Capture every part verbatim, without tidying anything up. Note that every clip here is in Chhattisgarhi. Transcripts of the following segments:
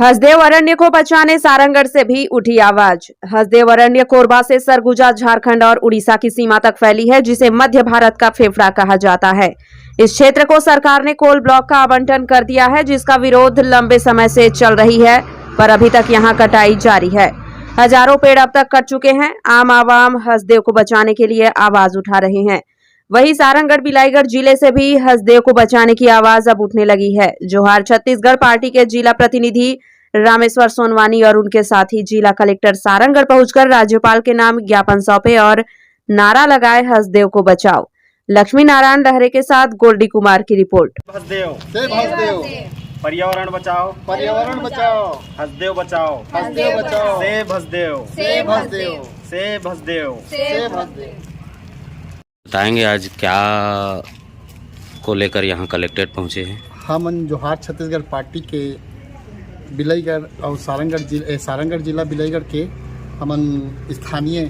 हसदेव अरण्य को बचाने सारंगढ़ से भी उठी आवाज। हसदेव अरण्य कोरबा से सरगुजा, झारखंड और उड़ीसा की सीमा तक फैली है, जिसे मध्य भारत का फेफड़ा कहा जाता है। इस क्षेत्र को सरकार ने कोल ब्लॉक का आवंटन कर दिया है, जिसका विरोध लंबे समय से चल रही है, पर अभी तक यहां कटाई जारी है। हजारों पेड़ अब तक कट चुके हैं। आम आवाम हसदेव को बचाने के लिए आवाज उठा रहे हैं। वहीं सारंगढ़ बिलाईगढ़ जिले से भी हसदेव को बचाने की आवाज अब उठने लगी है। जोहार छत्तीसगढ़ पार्टी के जिला प्रतिनिधि रामेश्वर सोनवानी और उनके साथी जिला कलेक्टर सारंगढ़ पहुंचकर राज्यपाल के नाम ज्ञापन सौंपे और नारा लगाए, "हसदेव को बचाओ।" लक्ष्मी नारायण लहरे के साथ गोल्डी कुमार की रिपोर्ट। हसदेव। सेव हसदेव। पर्यावरण बचाओ। पर्यावरण बचाओ। हसदेव बचाओ। हसदेव बचाओ। सेव हसदेव। सेव हसदेव। सेव हसदेव। सेव हसदेव। बताएंगे आज क्या को लेकर यहाँ कलेक्ट्रेट पहुँचे हैं। हमन जोहार छत्तीसगढ़ पार्टी के बिलाईगढ़ और सारंगढ़ जिल-, ए, सारंगढ़ जिला बिलाईगढ़ के हमन स्थानीय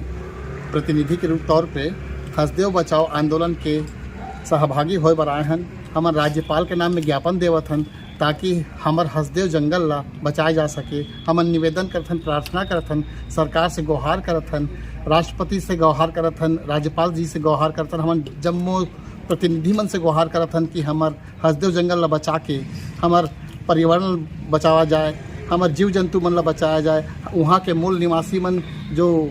प्रतिनिधि के रूप तौर पे हसदेव बचाओ आंदोलन के सहभागी होए बर आए हन। हमन राज्यपाल के नाम में ज्ञापन देवत हन, ताकि हमर हसदेव जंगल ला बचाए जा सके। हमन निवेदन करथन, प्रार्थना करथन, सरकार से गोहार करथन, राष्ट्रपति से गोहार करथन, राज्यपाल जी से गोहार करथन, हमन जम्मो प्रतिनिधि मन से गोहार करथन कि हमर हसदेव जंगल ला बचा के हमर पर्यावरण बचावा जाए, हमर जीव जंतु मन ला बचाया जाए, उहाँ के मूल निवासी मन जो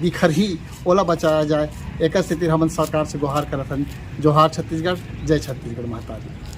बिखरही ओला बचाया जाए। एकर सेती हमन सरकार से गोहार करथन। जोहार छत्तीसगढ़, जय छत्तीसगढ़ महतारी।